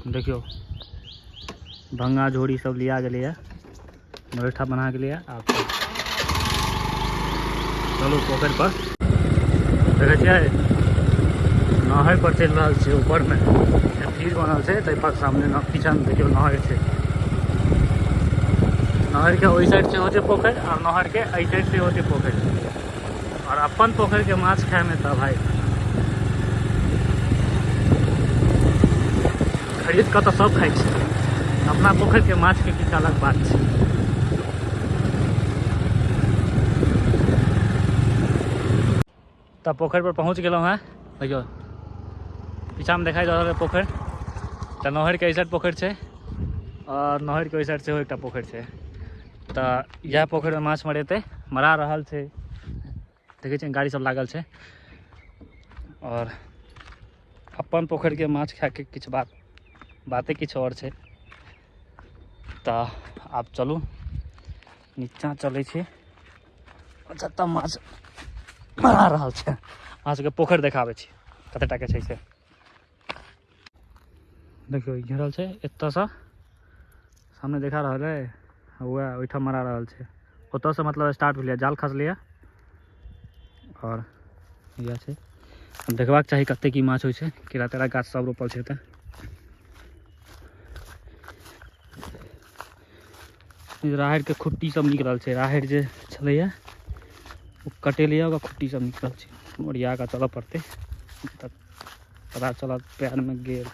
देखियौ भंगा झोरी सब लिया गेलैए, मरैठा बना गेलैए। आब चलू पोखरि पर। देखै छियै नहर पर चलि रहल छियै, ऊपरमे फिर बनल छै ताहि पर सामने पीछामे देखियौ नहर छै। नहरके ओहि साइड सेहो छै पोखरि और नहरके एहि साइड सेहो छै पोखरि। और अपन पोखरिके माछ खायमे तऽ भाइ खरीद कऽ तऽ सब खाइ छै, अपना पोखरिके माछके किछु अलग बात छै। तऽ पोखरि पर पहुँच गेलहुँ हेँ। देखियौ पीछामे देखाइ दऽ रहल है पोखरि। तऽ नहरके एहि साइड पोखरि छै और नहरके ओहि साइड सेहो एकटा पोखरि छै। तऽ इएह पोखरिमे माछ मरेतै, मरा रहल छै। देखै छियै गाड़ी सब लागल छै। और अपन पोखरिके माछ खायके किछु बाते किछु आओर छै। तऽ आब चलू नीचाँ चलै छी। जतऽ माछ मरा रहल छै अहाँ सबके पोखरि देखाबै छी कते टाके छै से। देखियौ घेरल छै एतऽसँ, सामने देखा रहल है, वएह ओहिठाम मरा रहल छै। ओतऽसँ मतलब स्टार्ट भेलैए, जाल खसलैए और इएह छै। देखबाक चाही कते की माछ होइ छै। केरा तेरा गाछ सब रोपल छै एतऽ। राहड़िके खुट्टी सब निकलल छै, राहड़ि जे छलैए ओ कटेलैए, ओकर खुट्टी सब निकलल छै। ओरिया कऽ चलऽ पड़तै तऽ पता चलत पैरमे गेल।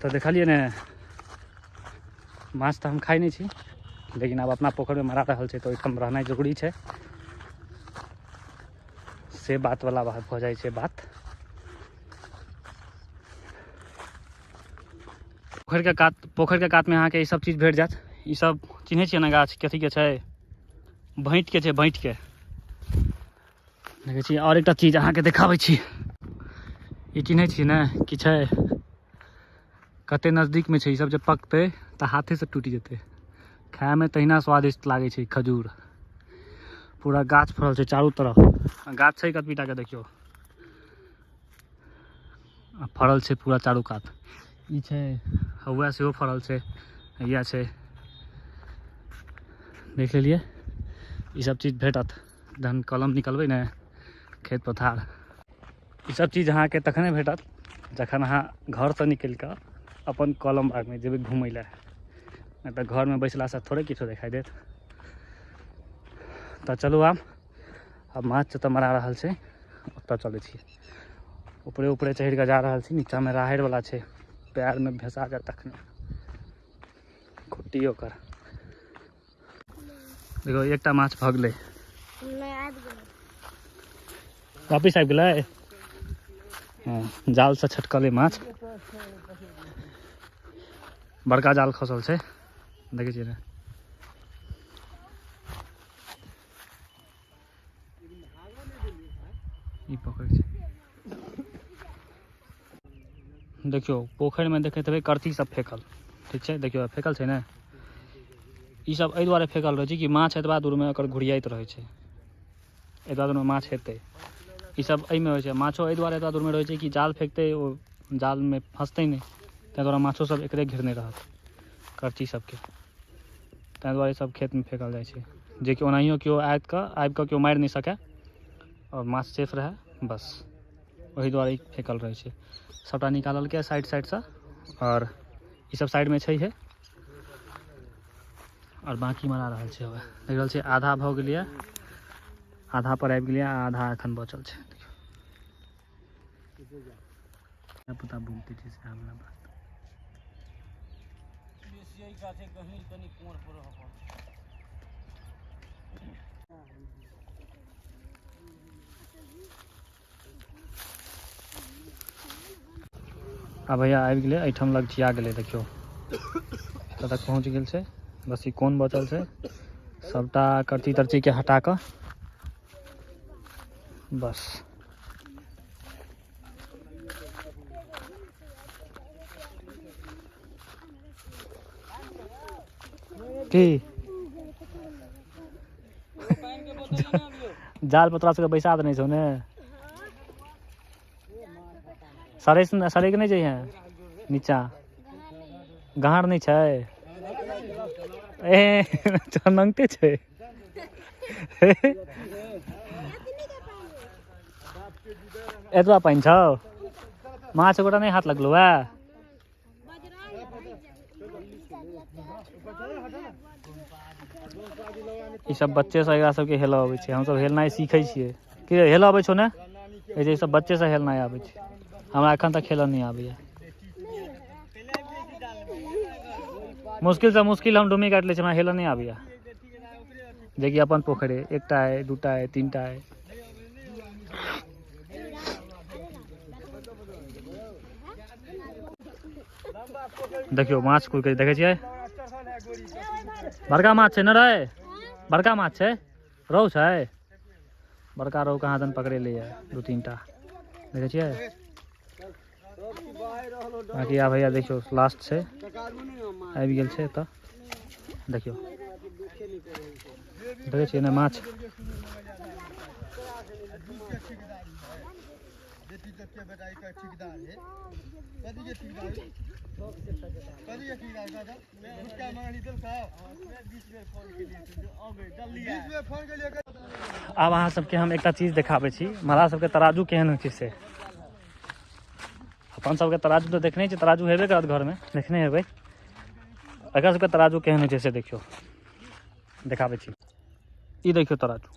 तऽ देखलियै ने माछ तऽ हम खाइ नहि छी, लेकिन आब अपना पोखरिमे मरा रहल छै तऽ ओहिठाम रहनाइ जरूरी छै। से बात वाला बात भऽ जाइ छै बात। पोखरिके कातमे अहाँके ई सब चीज भेट जायत। ई सब चिन्है छियै ने गाछ कथीके छै? भैँटके छै, भैँटके देखै छी। आओर एकटा चीज अहाँके देखाबै छी, ई चिन्है छियै ने की छै? कते नजदीकमे छै। ई सब जे पकतै तऽ हाथेसँ टूटि जेतै। खायमे तहिना स्वादिष्ट लागै छै खजूर। पूरा गाछ फड़ल छै चारू तरफ। गाछ छै कतबी टाके देखियौ, आ फड़ल छै पूरा चारू कात। ई छै हौआ सेहो फड़ल छै, हैया छै। देख लेलियै। ई सब चीज भेटत जहन कलम निकलबै ने खेत पथार। ई सब चीज अहाँके तखने भेटत जखन अहाँ घरसँ निकलि कऽ अपन कलम बागमे जेबै घुमै लए, नहि तऽ घरमे बैसलासँ थोड़े किछो देखाइ देत। तऽ चलू आब माछ जतऽ मरा रहल छै ओतऽ चलै छी। ऊपरे ऊपरे चढ़ि कऽ जा रहल छी। नीचाँमे राहड़िवला छै, पैरमे भेसा जायत तखने खुट्टी ओकर। देखो एकटा माछ भगलै, वापिस आबि गेलै। हँ, जालसँ छटकलै माछ, बड़का जाल खसल छै। देखै छियै ने। ई पोखरि छै। देखियौ पोखरिमे देखैत हेबै करची सब फेकल, ठीक छै। देखियौ फेकल छै ने, ई सब एहि दुआरे फेकल रहै छै कि माछ एतबा दूरमे ओकर घुरियाइत रहै छै, एतबा दूरमे माछ हेतै। ई सब एहिमे होइ छै। माछो एहि दुआरे एतबा दूरमे रहै छै कि जाल फेकतै ओ जालमे फँसतै नहि, ताहि दुआरे माछो सब एकरे घेरने रहत करची सबके। ताहि दुआरे सब खेतमे फेकल जाइ छै, जेकि ओनाहियो केओ आबि कऽ केओ मारि नहि सकै आओर माछ सेफ रहै, बस ओहि दुआरे ई फेकल रहै छै। सबटा निकाललकै साइड साइडसँ और ई सब साइडमे छैहे और बाँकी मरा रहल छै। देख रहल छियै आधा भऽ गेलैए, आधा पर आबि गेलैए, आधा एखन बचल छै। पता बोलते छै सएह वाला बात। आ भैया आबि गेलै, एहिठाम लगचिया गेलै। देखियौ एतऽ तक पहुँच गेल छै, बस ई कोन बचल छै। सबटा करची तरची के हटा कऽ बस। की जाल पर तोरा सबके बैसा देने छौ ने? सड़ै सड़ैके नहि जइहे नीचा, गहार नहि छै। ए नंगटे छै। एतबा पानि छौ, माछ गोटा नहि हाथ लगलो है। ई सब बच्चे से एकरा सबके हेलऽ अबै छै। हमसब हेलनाइ सीखै छियै कि हेलऽ अबै छौ ने? ई सब बच्चे से हेलनाइ आबै छै, हमरा एखन तक हेलऽ नहि आबैया। मुश्किल से मुश्किल हम डुमी काटि लै छी, हमरा हेलऽ नहि आबैया। जेकि अपन पोखरि एकटा है, दूटा है, तीनटा है। देखियौ माछ कुल के देखै छियै, बड़का माछ छै ने रे, बड़का माछ छै, रहु छै, बड़का रहु कहाँ दन पकड़ेलै है दू तीनटा, देखै छियै। बाकी आ भैया देखियौ लास्ट छै, आबि गेल छै एतऽ। देखियौ देखै छियै ने माछ। आब अहाँ सबके हम एकटा चीज देखाबै छी, मरा सबके तराजू केहन होइ छै से। अपन सबके तराजू तऽ देखने छी, तराजू हेबे करत घरमे, देखने हेबै। एकरा सबके तराजू केहन होइ छै से देखियौ, देखाबै छी। ई देखियौ तराजू,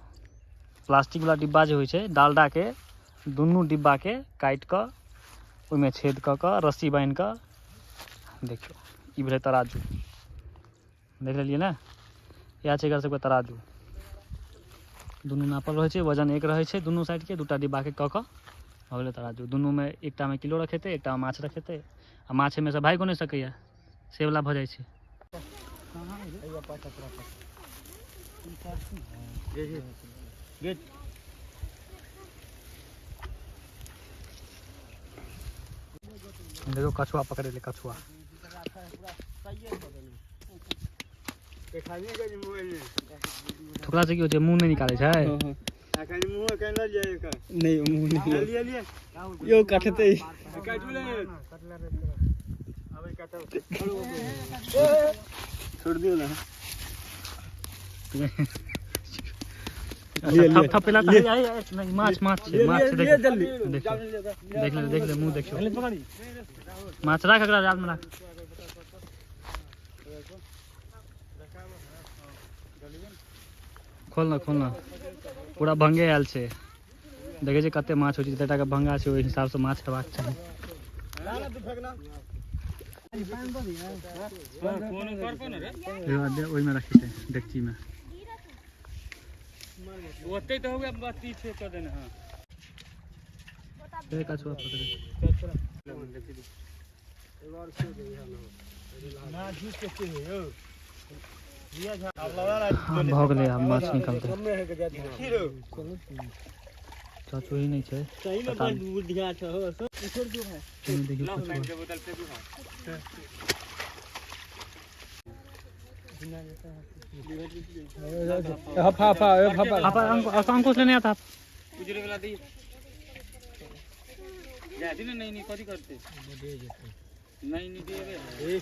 प्लास्टिक वाला डिब्बा जे होइ छै डालडा के, दुनू डिब्बा के काटि कऽ ओहिमे छेद कऽ कऽ रस्सी बान्हि कऽ, देखियौ ई भेलै तराजू। देख लेलियै ने, इएह छै एकर सबके तराजू। दुनू नापल रहै छै, वजन एक रहै छै दुनू साइडके, दूटा डिब्बाके कऽ कऽ भऽ गेलै तराजू। दुनूमे एकटामे किलो रखेतै, एकटामे माछ रखेतै, आ माछ एहिमे से भागि नहि सकैए, से वला भऽ जाइ छै। देखो कछुआ पकड़ेले, कछुआ। ठोकला से की होइ छै, मुँह नहि निकालै छै। नहीं मुँह नहीं यो काटते, छोड़ दियो ना। थप थप माछ माछ छै, माछ छै, देख देख ले, देख ले मुँह देखियौ। माछ राख, एकरा जाल में राख। खोल ना, खोल ना, पूरा भंगे आयल छै। देखै छै कते माछ होइ छै, जतेक टाके भंगा छै ओहि हिसाबसँ माछ हेबाक चाही। ओहिमे रखी छै डेकचीमे। ओते तो हो गया 32 कऽ देने। हां कछुआ पकड़े। भऽ गेलै, आब माछ निकलतै। चाचू ही नहि छै, पता नहि। देखियौ कछुआ। अंकुश लेने आता। उजरे वाला दी जाती ना। नहीं नहीं कथी करते, नहीं नहीं देबे।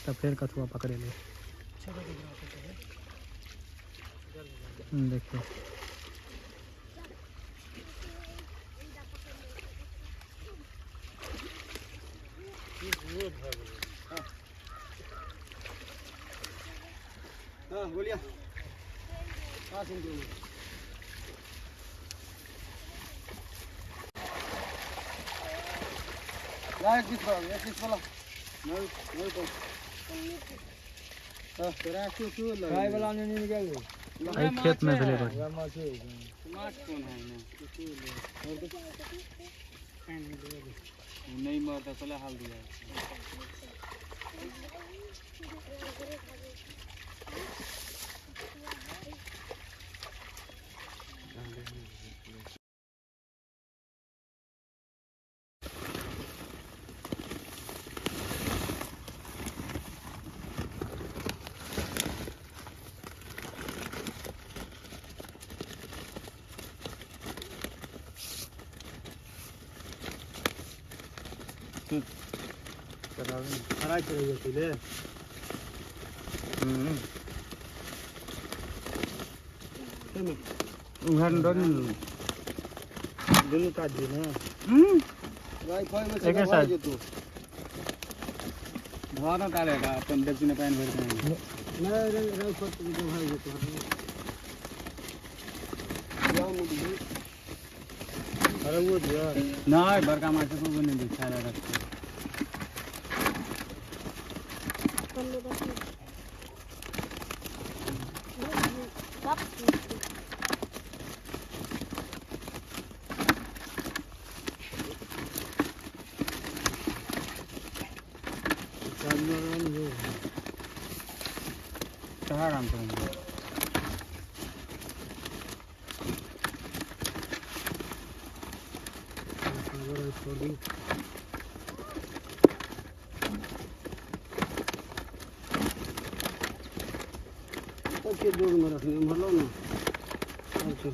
तब फिर कछुआ पकड़े ले। देखियो बोलिए। खेत में भेलै बड़ी। माछ कोन है ना? नहीं मरता चला हाल दिया। फ्राई करिए पहले। उधर दोनों काट दिए ना। एक साइड धोआ तारेगा अपन डेप्सी में पानी भर के नहीं राइफल तो भाई जेतो अरे वो दिया नहीं बड़का माछ को नहीं दिखा रहा रखते कहाँ आराम करेंगे। के जोड़ में रखने भलो ना अच्छा।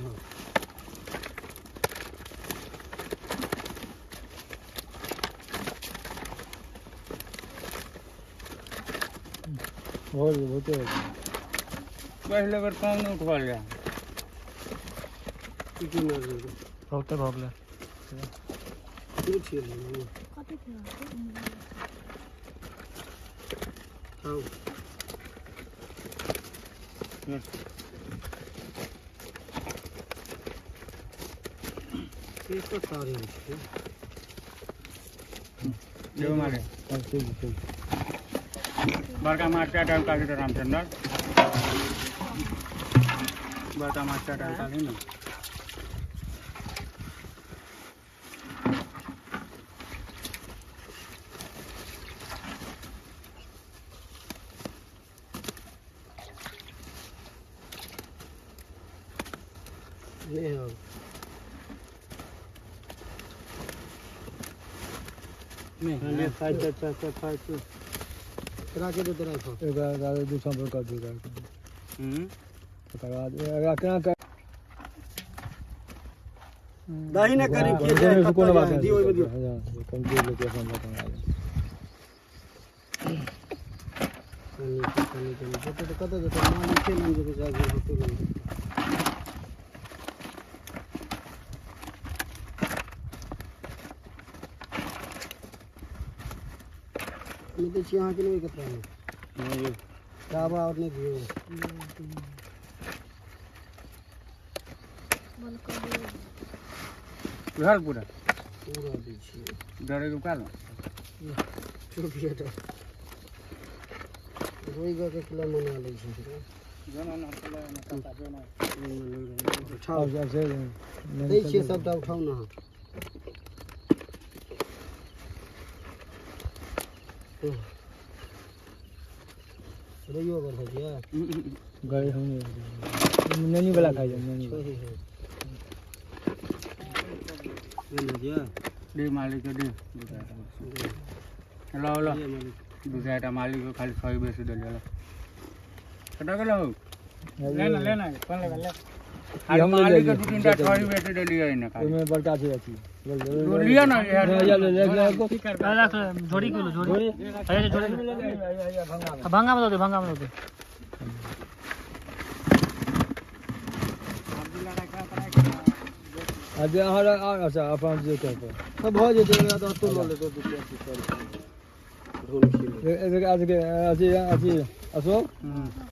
बहुत बहुत पहले बार कौन उठवा लिया बहुते भऽ गेलै। बड़का माछ का टाइम काफी रामचंद्र बड़का माछ का टाइम काफी ना। नहीं 5 राखे दे राखो एक बार दूसरा पर कर दूंगा। तकर बाद एकरा केना कर दही ने करीब के जाए कोनो बात दियो ओइ में दियो कंप्लीट लोकेशन बता कनी कनी कत कत कत मान के नाम जे जा होते नहीं तो यहाँ के नहीं कतरा नहीं दावा और नहीं दियो घर पूरा पूरा दीजिए डरे के काल चुप ये रोई गा के किला मना ले छी जना ना किला ना काटा ना उठाओ से दै छी सबटा उठाओ ना। रहियो कर भैया गए हम नैनी वाला खाई नैनी ले दे मालिक दे लो लो दूसरा मालिक को खाली सही बेसी दे लो कटा गेलो लेना लेना कौन लगा ले हम मालिक के दू तीन टा सही बेसी दे लिया ने खाली ओमे बड़का छै अथी लिया ना यार ले ले झोरी किलो झोरी अरे झोरी भंगा में दो दे भंगा में दो दे। आज अच्छा अपन जे कहबो सब भ जेतै एकरा तऽ तो ल लेतै दू चारि ढोल आज के अथी अशोक।